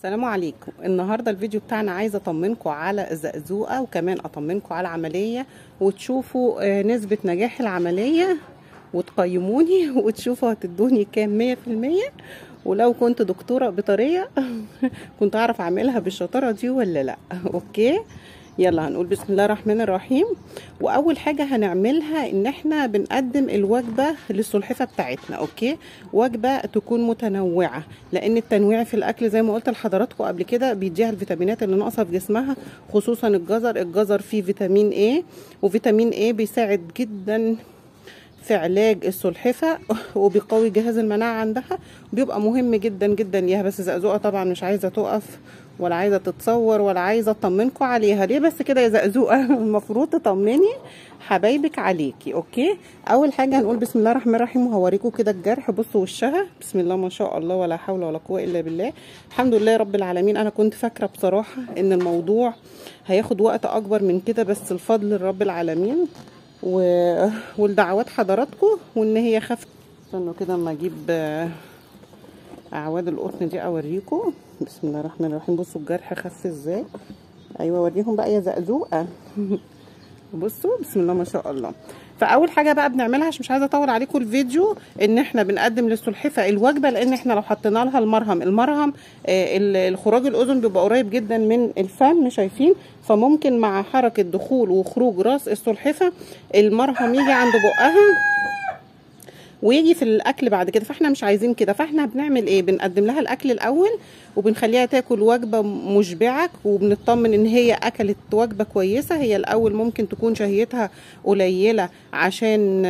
السلام عليكم. النهارده الفيديو بتاعنا عايزه اطمنكم على الزقزوقه، وكمان اطمنكم على العملية، وتشوفوا نسبه نجاح العملية وتقيموني وتشوفوا هتدوني كام 100%. ولو كنت دكتورة بيطريه كنت اعرف اعملها بالشطاره دي ولا لا. okay، يلا هنقول بسم الله الرحمن الرحيم. واول حاجة هنعملها ان احنا بنقدم الوجبة للسلحفه بتاعتنا. okay، وجبة تكون متنوعة، لان التنويع في الاكل زي ما قلت لحضراتكم قبل كده بيديها الفيتامينات اللي ناقصه في جسمها، خصوصا الجزر. الجزر فيه فيتامين A، وفيتامين A بيساعد جدا في علاج السلحفه وبيقوي جهاز المناعة عندها، بيبقى مهم جدا جدا ليها. بس زقزوقه طبعا مش عايزه تقف ولا عايزه تتصور ولا عايزه اطمنكم عليها. ليه بس كده يا زقزوقه؟ المفروض تطمني حبايبك عليكي. okay، اول حاجة هنقول بسم الله الرحمن الرحيم، وهوريكم كده الجرح. بصوا وشها، بسم الله ما شاء الله ولا حول ولا قوة الا بالله، الحمد لله رب العالمين. انا كنت فاكره بصراحة ان الموضوع هياخد وقت اكبر من كده، بس الفضل لرب العالمين والدعوات حضراتكم، وان هي خفت. استنوا كده اما اجيب اعواد القطن دي اوريكم. بسم الله الرحمن الرحيم. بصوا الجرح خف ازاي. ايوه وريهم بقى يا زقزوقه. بصوا بسم الله ما شاء الله. فاول حاجة بقى بنعملها، عشان مش عايزه اطول عليكم الفيديو، ان احنا بنقدم للسلحفه الوجبة، لان احنا لو حطينا لها المرهم الخراج الاذن بيبقى قريب جدا من الفم، شايفين؟ فممكن مع حركة دخول وخروج راس السلحفه المرهم يجي عند بقها ويجي في الاكل بعد كده، فاحنا مش عايزين كده. فاحنا بنعمل ايه؟ بنقدم لها الاكل الاول وبنخليها تاكل وجبة مشبعة، وبنطمن ان هي اكلت وجبة كويسة. هي الاول ممكن تكون شهيتها قليله عشان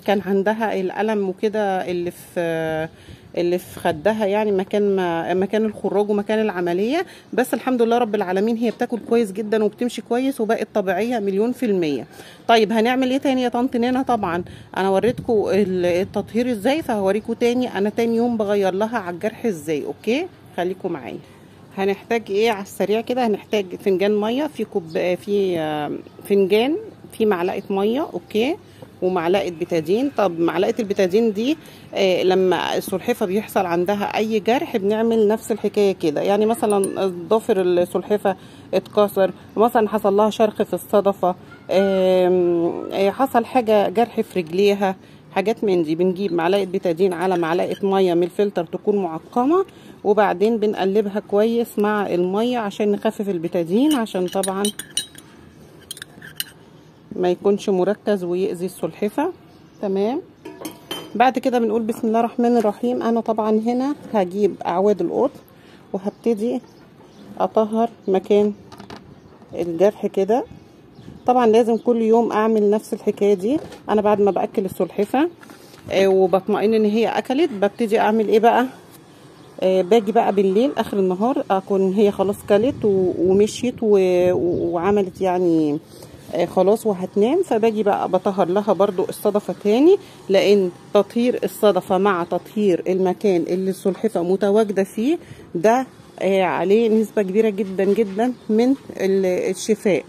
كان عندها الالم وكده اللي في خدها، يعني مكان الخراج ومكان العملية. بس الحمد لله رب العالمين هي بتاكل كويس جدا وبتمشي كويس وبقت طبيعية 100%. طيب هنعمل ايه تاني يا طنط نانا؟ طبعا انا وريتكم التطهير ازاي، فهوريكم تاني انا تاني يوم بغير لها على الجرح ازاي. okay، خليكم معايا. هنحتاج ايه على السريع كده؟ هنحتاج فنجان مية، في كوب، في فنجان، في معلقه مية، okay، ومعلقة بتادين. طب معلقه البتادين دي لما السلحفه بيحصل عندها اي جرح بنعمل نفس الحكاية كده، يعني مثلا ضفر السلحفه اتكسر، مثلا حصل لها شرخ في الصدفة، حصل حاجة جرح في رجليها، حاجات من دي، بنجيب معلقه بتادين على معلقه مية من الفلتر تكون معقمه، وبعدين بنقلبها كويس مع المية عشان نخفف البتادين، عشان طبعا ما يكونش مركز ويأذي السلحفة. تمام. بعد كده بنقول بسم الله الرحمن الرحيم. انا طبعا هنا هجيب اعواد القطن وهبتدي اطهر مكان الجرح كده. طبعا لازم كل يوم اعمل نفس الحكاية دي. انا بعد ما باكل السلحفة وبطمئن ان هي اكلت، ببتدي اعمل ايه بقى؟ باجي بقى بالليل اخر النهار اكون هي خلاص كلت ومشيت وعملت يعني خلاص وهتنام، فباجي بقى بطهر لها برضو الصدفة تاني، لان تطهير الصدفة مع تطهير المكان اللي السلحفة متواجدة فيه ده عليه نسبة كبيرة جدا جدا من الشفاء،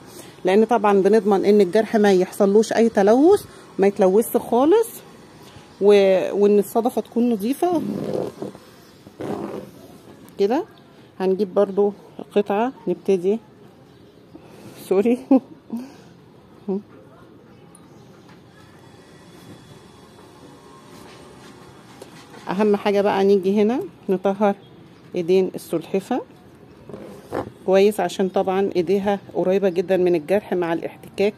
لان طبعا بنضمن ان الجرح ما يحصلوش اي تلوث، ما يتلوثش خالص، وان الصدفة تكون نظيفة كده. هنجيب برضو قطعة نبتدي، سوري اهم حاجة بقى نيجي هنا نطهر ايدين السلحفة كويس، عشان طبعا ايديها قريبة جدا من الجرح مع الاحتكاك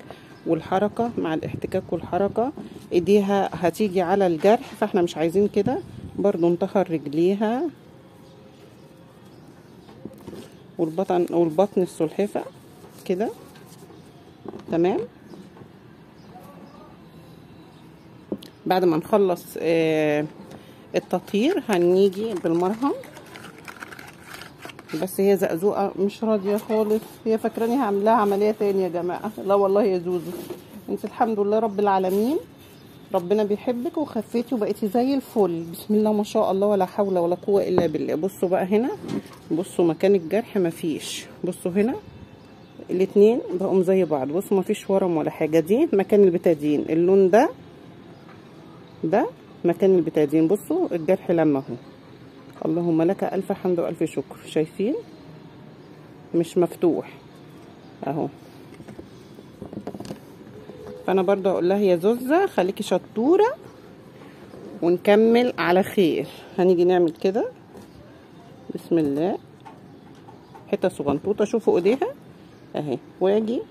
والحركة، مع الاحتكاك والحركة ايديها هتيجي على الجرح، فاحنا مش عايزين كده. برضو نطهر رجليها والبطن السلحفة كده. تمام. بعد ما نخلص التطهير هنيجي بالمرهم. بس هي زقزوقه مش راضية خالص، هي فاكراني هعملها عملية تاني يا جماعة. لا والله يا زوزو، انت الحمد لله رب العالمين ربنا بيحبك وخفيتي وبقيتي زي الفل، بسم الله ما شاء الله ولا حول ولا قوة الا بالله. بصوا بقى هنا، بصوا مكان الجرح مفيش، بصوا هنا الاتنين بقوا زي بعض، بصوا مفيش ورم ولا حاجة. دي مكان البتادين، اللون ده مكان البتادين، بصوا الجرح لما اهو. اللهم لك الف حمد والف شكر. شايفين مش مفتوح اهو. فانا برضو اقول لها يا زوزة خليكي شطورة ونكمل على خير. هنيجي نعمل كده بسم الله، حتة صغنطوطه، شوفوا ايديها اهي، واجي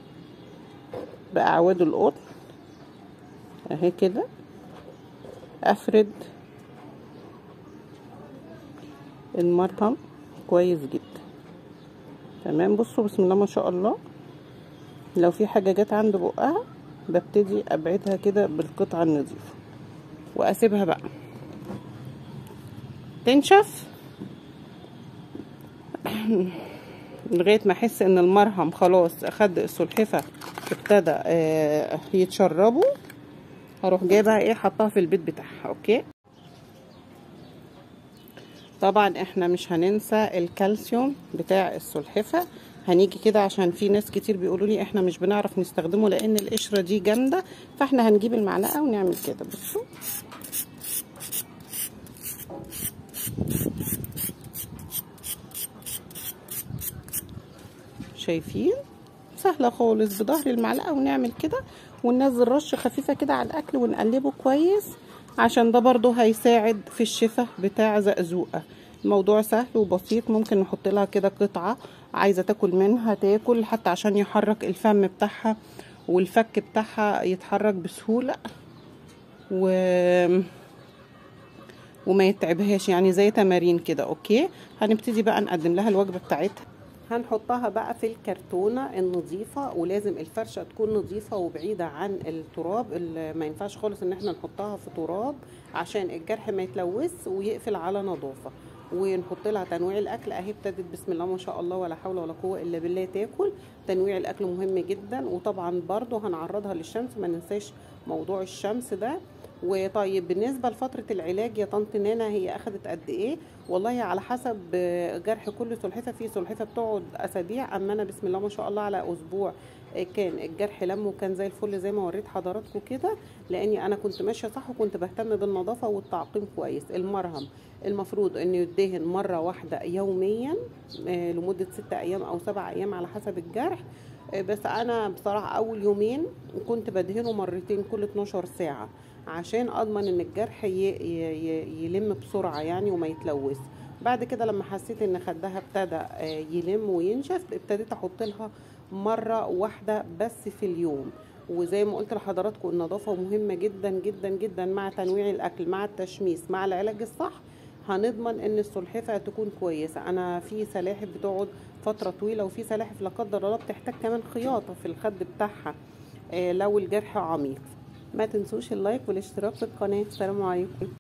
باعواد القطن اهي كده افرد المرهم كويس جدا. تمام. بصوا بسم الله ما شاء الله، لو في حاجة جت عند بقها ببتدي ابعدها كده بالقطعه النظيفة واسيبها بقى تنشف لغاية ما احس ان المرهم خلاص اخد السلحفه ابتدى يتشربوا. هروح جايبها ايه حطها في البيت بتاعها. okay. طبعا احنا مش هننسى الكالسيوم بتاع السلحفه. هنيجي كده عشان في ناس كتير بيقولوا لي احنا مش بنعرف نستخدمه لان القشرة دي جامدة، فاحنا هنجيب المعلقة ونعمل كده. بصوا شايفين سهلة خالص، بظهر المعلقة ونعمل كده وننزل رشه خفيفة كده على الاكل ونقلبه كويس، عشان ده برضو هيساعد في الشفه بتاع زقزوقه. الموضوع سهل وبسيط، ممكن نحط لها كده قطعه عايزه تاكل منها تاكل، حتى عشان يحرك الفم بتاعها والفك بتاعها يتحرك بسهولة وما يتعبهاش، يعني زي تمارين كده. okay. هنبتدي بقى نقدم لها الوجبة بتاعتها. هنحطها بقى في الكرتونه النظيفة، ولازم الفرشة تكون نظيفة وبعيدة عن التراب، ما ينفعش خالص ان احنا نحطها في تراب عشان الجرح ما يتلوث ويقفل على نظافة. ونحط لها تنويع الاكل اهي، ابتدت بسم الله ما شاء الله ولا حول ولا قوة الا بالله تاكل. تنويع الاكل مهم جدا، وطبعا برضو هنعرضها للشمس، ما ننساش موضوع الشمس ده. وطيب بالنسبة لفترة العلاج يا طنط نانا هي اخدت قد ايه؟ والله على حسب جرح كل سلحفه، في سلحفه بتقعد اسابيع، اما انا بسم الله ما شاء الله على اسبوع كان الجرح لم وكان زي الفل زي ما وريت حضراتكم كده، لاني انا كنت ماشية صح وكنت بهتم بالنظافة والتعقيم كويس. المرهم المفروض انه يدهن مرة واحدة يوميا لمدة 6 ايام او 7 ايام على حسب الجرح، بس انا بصراحة اول يومين كنت بدهنه مرتين كل 12 ساعة عشان اضمن ان الجرح يلم بسرعة يعني وما يتلوث. بعد كده لما حسيت ان خدها ابتدى يلم وينشف ابتديت احط لها مرة واحدة بس في اليوم. وزي ما قلت لحضراتكم النظافة مهمة جدا جدا جدا، مع تنويع الاكل مع التشميس مع العلاج الصح هنضمن ان السلحفه تكون كويسة. انا في سلاحف بتقعد فترة طويلة، وفي سلاحف لا قدر الله بتحتاج كمان خياطة في الخد بتاعها لو الجرح عميق. ما تنسوش اللايك والاشتراك في القناة. السلام عليكم.